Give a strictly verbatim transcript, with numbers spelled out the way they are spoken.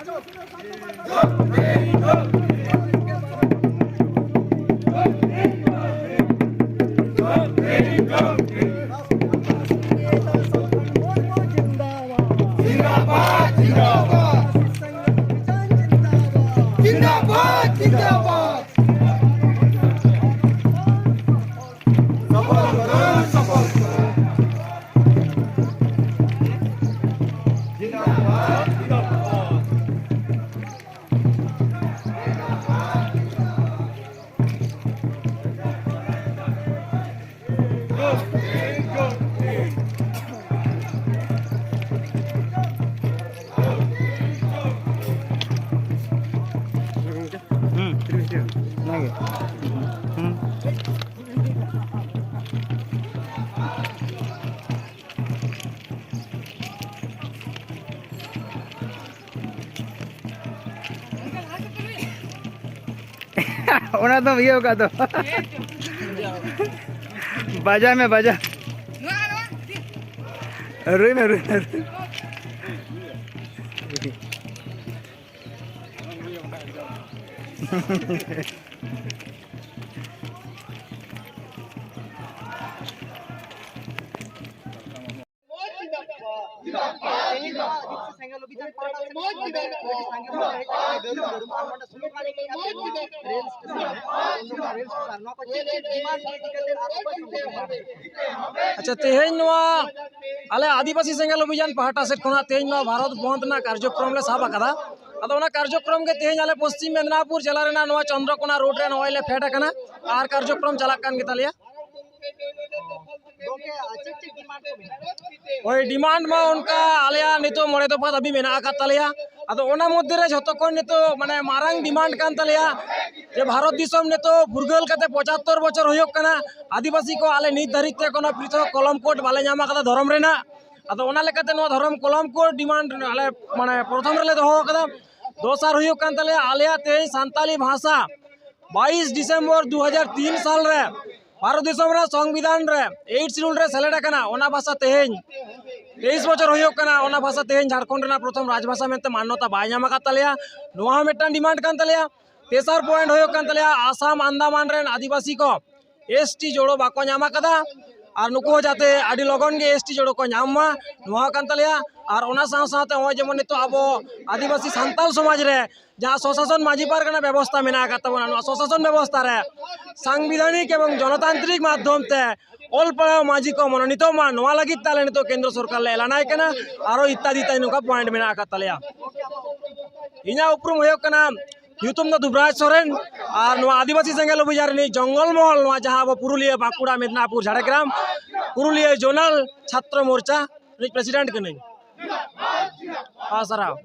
जिंदाबाद, जिंदाबाद। जिंदाबाद, जिंदाबाद। सफल करो, सफल करो। जिंदाबाद, जिंदाबाद। ᱦᱩᱸ᱾ ᱚᱱᱟᱜᱮ᱾ ᱦᱩᱸ᱾ ᱚᱱᱟ ᱫᱚᱢ ᱤᱭᱟᱹ ᱟᱠᱟᱫ ᱫᱚ᱾ ᱵᱟᱡᱟ ᱢᱮ, ᱵᱟᱡᱟ᱾ ᱨᱩᱭ ᱢᱮ, ᱨᱩᱭ ᱢᱮ, ᱨᱩᱭ ᱢᱮ᱾ ᱛᱮᱦᱮᱧ ᱱᱚᱣᱟ ᱟᱹᱫᱤᱵᱟᱹᱥᱤ ᱥᱮᱸᱜᱮᱞ ᱚᱵᱷᱤᱡᱟᱱ ᱯᱟᱦᱴᱟ ᱥᱮᱫ ᱠᱷᱚᱱ ᱟᱹᱰᱤ ᱥᱟᱸᱜᱮ ᱦᱚᱲ ᱦᱮᱡ ᱠᱟᱛᱮ ᱜᱟᱹᱨᱩ ᱜᱟᱹᱨᱩ ᱟᱨ ᱱᱚᱰᱮ ᱥᱩᱞᱩᱠ ᱟᱹᱨᱤ ᱞᱟᱹᱜᱤᱫ ᱟᱯᱮ ᱱᱚᱣᱟ ᱨᱮᱞ ᱥᱴᱮᱥᱚᱱ ᱨᱮ, ᱱᱚᱣᱟ ᱨᱮᱞ ᱥᱴᱮᱥᱚᱱ ᱱᱚᱣᱟ ᱠᱚ ᱪᱮᱫ ᱪᱮᱫ ᱰᱤᱢᱟᱱᱰ ᱤᱫᱤ ᱠᱟᱛᱮ ᱟᱨ ᱚᱠᱚᱭ ᱥᱚᱸᱜᱮ ᱯᱮ ᱯᱟᱲᱟᱜ ᱠᱟᱱᱟ? ᱟᱪᱪᱷᱟ, ᱛᱮᱦᱮᱧ ᱱᱚᱣᱟ ᱟᱞᱮ ᱟᱹᱫᱤᱵᱟᱹᱥᱤ ᱥᱮᱸᱜᱮᱞ ᱚᱵᱷᱤᱡᱟᱱ ᱯᱟᱦᱴᱟ ᱥᱮᱫ ᱠᱷᱚᱱᱟᱜ ᱛᱮᱦᱮᱧ ᱱᱚᱣᱟ ᱵᱷᱟᱨᱚᱛ ᱵᱚᱱᱫᱷ ᱨᱮᱱᱟᱜ ᱠᱟᱨᱡᱚᱠᱨᱚᱢ ᱞᱮ ᱥᱟᱵ ᱟᱠᱟᱫᱟ᱾ ᱟᱫᱚ ᱚᱱᱟ ᱠᱟᱨᱡᱚᱠᱨᱚᱢ ᱜᱮ ᱛᱮᱦᱮᱧ ᱟᱞᱮ ᱯᱚᱥᱪᱤᱢ ᱢᱮᱫᱽᱱᱟᱯᱩᱨ ᱡᱮᱞᱟ ᱨᱮᱱᱟᱜ ᱱᱚᱣᱟ ᱪᱚᱱᱫᱨᱚᱠᱳᱱᱟ ᱨᱳᱰ ᱨᱮ ᱱᱚᱜᱼᱚᱭ ᱞᱮ ᱯᱷᱮᱰ ᱟᱠᱟᱱᱟ ᱟᱨ ᱠᱟᱨᱡᱚᱠᱨᱚᱢ ᱪᱟᱞᱟᱜ ᱠᱟᱱ ᱜᱮᱛᱟᱞᱮᱭᱟ᱾ ᱜᱚᱝᱠᱮ, ᱟᱨ ᱪᱮᱫ ᱪᱮᱫ ᱰᱤᱢᱟᱱᱰ ᱠᱚ ᱢᱮᱱᱟᱜᱼᱟ? ᱳᱭ ᱰᱤᱢᱟᱱᱰ ᱢᱟ ᱚᱱᱠᱟ ᱟᱞᱮᱭᱟᱜ ᱱᱤᱛᱚᱜ ᱢᱚᱬᱮ ᱫᱚᱯᱷᱟ ᱫᱟᱹᱵᱤ ᱢᱮᱱᱟᱜ ᱟᱠᱟᱫ ᱛᱟᱞᱮᱭᱟ᱾ ᱟᱫᱚ ᱚᱱᱟ ᱢᱚᱫᱽᱫᱷᱮ ᱨᱮ ᱡᱷᱚᱛᱚ ᱠᱷᱚᱱ ᱱᱤᱛᱚᱜ ᱢᱟᱱᱮ ᱢᱟᱨᱟᱝ ᱰᱤᱢᱟᱱᱰ ᱠᱟᱱ ᱛᱟᱞᱮᱭᱟ ᱡᱮ ᱵᱷᱟᱨᱚᱛ ᱫᱤᱥᱚᱢ ᱱᱤᱛᱚᱜ ᱯᱷᱩᱨᱜᱟᱹᱞ ᱠᱟᱛᱮ ᱯᱚᱸᱪᱟᱛᱛᱳᱨ ᱵᱚᱪᱷᱚᱨ ᱦᱩᱭᱩᱜ ᱠᱟᱱᱟ, ᱟᱹᱫᱤᱵᱟᱹᱥᱤ ᱠᱚ ᱟᱞᱮ ᱱᱤᱛ ᱫᱷᱟᱹᱨᱤᱡ ᱛᱮ ᱠᱳᱱᱳ ᱯᱨᱤᱛᱷᱚᱠ ᱠᱚᱞᱚᱢ ᱠᱳᱰ ᱵᱟᱞᱮ ᱧᱟᱢ ᱟᱠᱟᱫᱟ ᱫᱷᱚᱨᱚᱢ ᱨᱮᱱᱟᱜ᱾ ᱟᱫᱚ ᱚᱱᱟ ᱞᱮᱠᱟᱛᱮ ᱱᱚᱣᱟ ᱫᱷᱚᱨᱚᱢ ᱠᱚᱞᱚᱢ ᱠᱳᱰ ᱰᱤᱢᱟᱱᱰ ᱟᱞᱮ ᱢᱟᱱᱮ ᱯᱨᱚᱛᱷᱚᱢ ᱨᱮᱞᱮ ᱫᱚᱦᱚ ᱟᱠᱟᱫᱟ᱾ ᱫᱚᱥᱟᱨ ᱦᱩᱭᱩᱜ ᱠᱟᱱ ᱛᱟᱞᱮᱭᱟ ᱟᱞᱮᱭᱟᱜ ᱛᱮᱦᱮᱧ ᱥᱟᱱᱛᱟᱞᱤ ᱵᱷᱟᱥᱟ ᱵᱟᱭᱤᱥ ᱰᱤᱥᱮᱢᱵᱚᱨ ᱫᱩ ᱦᱟᱡᱟᱨ ᱛᱤᱱ ᱥᱟᱞ ᱨᱮ ᱵᱷᱟᱨᱚᱛ ᱫᱤᱥᱚᱢ ᱨᱮᱱᱟᱜ ᱥᱚᱝᱵᱤᱫᱷᱟᱱ ᱨᱮ ᱮᱭᱤᱴ ᱥᱤᱰᱩᱞ ᱨᱮ ᱥᱮᱞᱮᱫ ᱟᱠᱟᱱᱟ, ᱚᱱᱟ ᱵᱷᱟᱥᱟ ᱛᱮᱦᱮᱧ ᱛᱮᱭᱤᱥ ᱵᱚᱪᱷᱚᱨ ᱦᱩᱭᱩᱜ ᱠᱟᱱᱟ, ᱚᱱᱟ ᱵᱷᱟᱥᱟ ᱛᱮᱦᱮᱧ ᱡᱷᱟᱲᱠᱷᱚᱸᱰ ᱨᱮᱱᱟᱜ ᱯᱨᱚᱛᱷᱚᱢ ᱨᱟᱡᱽᱵᱷᱟᱥᱟ ᱢᱮᱱᱛᱮ ᱢᱟᱱᱱᱚᱛᱟ ᱵᱟᱭ ᱧᱟᱢ ᱟᱠᱟᱫ ᱛᱟᱞᱮᱭᱟ᱾ ᱱᱚᱣᱟ ᱦᱚᱸ ᱢᱤᱫᱴᱟᱝ ᱰᱤᱢᱟᱱᱰ ᱠᱟᱱ ᱛᱟᱞᱮᱭᱟ᱾ ᱛᱮᱥᱟᱨ ᱯᱚᱭᱮᱱᱴ ᱦᱩᱭᱩᱜ ᱠᱟᱱ ᱛᱟᱞᱮᱭᱟ, ᱟᱥᱟᱢ ᱟᱱᱫᱟᱢᱟᱱ ᱨᱮᱱ ᱟᱹᱫᱤᱵᱟᱹᱥᱤ ᱠᱚ ᱮᱥ ᱴᱤ ᱡᱳᱲᱳ ᱵᱟᱠᱚ ᱧᱟᱢ ᱟᱠᱟᱫᱟ, ᱟᱨ ᱱᱩᱠᱩ ᱦᱚᱸ ᱡᱟᱛᱮ ᱟᱹᱰᱤ ᱞᱚᱜᱚᱱ ᱜᱮ ᱮᱥ ᱴᱤ ᱡᱳᱲᱳ ᱠᱚ ᱧᱟᱢ ᱢᱟ, ᱱᱚᱣᱟ ᱠᱟᱱ ᱛᱟᱞᱮᱭᱟ᱾ ᱟᱨ ᱚᱱᱟ ᱥᱟᱶ ᱥᱟᱶᱛᱮ ᱱᱚᱜᱼᱚᱭ ᱡᱮᱢᱚᱱ ᱱᱤᱛᱚᱜ ᱟᱵᱚ ᱟᱹᱫᱤᱵᱟᱹᱥᱤ ᱥᱟᱱᱛᱟᱞ ᱥᱚᱢᱟᱡᱽ ᱨᱮ ᱡᱟᱦᱟᱸ ᱥᱚᱥᱟᱥᱚᱱ ᱢᱟᱹᱡᱷᱤ ᱯᱟᱨᱜᱟᱱᱟ ᱵᱮᱵᱚᱥᱛᱟ ᱢᱮᱱᱟᱜ ᱟᱠᱟᱫ ᱛᱟᱵᱚᱱᱟ, ᱱᱚᱣᱟ ᱥᱚᱥᱟᱥᱚᱱ ᱵᱮᱵᱚᱥᱛᱟ ᱨᱮ ᱥᱟᱝᱵᱤᱫᱷᱟᱱᱤᱠ ᱮᱵᱚᱝ ᱡᱚᱱᱚᱛᱟᱱᱛᱨᱤᱠ ᱢᱟᱫᱽᱫᱷᱚᱢ ᱛᱮ ᱚᱞ ᱯᱟᱲᱦᱟᱣ ᱢᱟᱹᱡᱷᱤ ᱠᱚ ᱢᱚᱱᱚᱱᱤᱛᱚᱜ ᱢᱟ, ᱱᱚᱣᱟ ᱞᱟᱹᱜᱤᱫ ᱛᱮ ᱟᱞᱮ ᱱᱤᱛᱚᱜ ᱠᱮᱱᱫᱨᱚ ᱥᱚᱨᱠᱟᱨ ᱞᱮ ᱮᱞᱟᱱᱟᱭ ᱠᱟᱱᱟ᱾ ᱟᱨᱚ ᱤᱛᱛᱟᱫᱤ ᱤᱛᱛᱟᱫᱤ ᱱᱚᱝᱠᱟ ᱯᱚᱭᱮᱱᱴ ᱢᱮᱱᱟᱜ ᱟᱠᱟᱫ ᱛᱟᱞᱮᱭᱟ᱾ ᱤᱧᱟᱹᱜ ᱩᱯᱨᱩᱢ ᱦᱩᱭᱩᱜ ᱠᱟᱱᱟ, ᱧᱩᱛᱩᱢ ᱫᱚ ᱫᱩᱵᱨᱟᱡᱽ ᱥᱚᱨᱮᱱ, ᱟᱨ ᱱᱚᱣᱟ ᱟᱹᱫᱤᱵᱟᱹᱥᱤ ᱥᱮᱸᱜᱮᱞ ᱚᱵᱷᱤᱡᱟᱱ ᱨᱤᱱᱤᱡ ᱡᱚᱝᱜᱚᱞ ᱢᱚᱦᱚᱞ, ᱱᱚᱣᱟ ᱡᱟᱦᱟᱸ ᱟᱵᱚ ᱯᱩᱨᱩᱞᱤᱭᱟᱹ, ᱵᱟᱸᱠᱩᱲᱟ, ᱢᱮᱫᱽᱱᱟᱯᱩᱨ, ᱡᱷᱟᱲᱜᱨᱟᱢ, ᱯᱩᱨᱩᱞᱤᱭᱟᱹ ᱡᱳᱱᱟᱞ ᱪᱷᱟᱛᱨᱚ ᱢᱳᱨᱪᱟ ᱨᱤᱱᱤᱡ ᱯᱨᱮᱥᱤᱰᱮᱱᱴ ᱠᱟᱹᱱᱟᱹᱧ᱾ ᱟᱨ ᱥᱟᱨᱦᱟᱣ᱾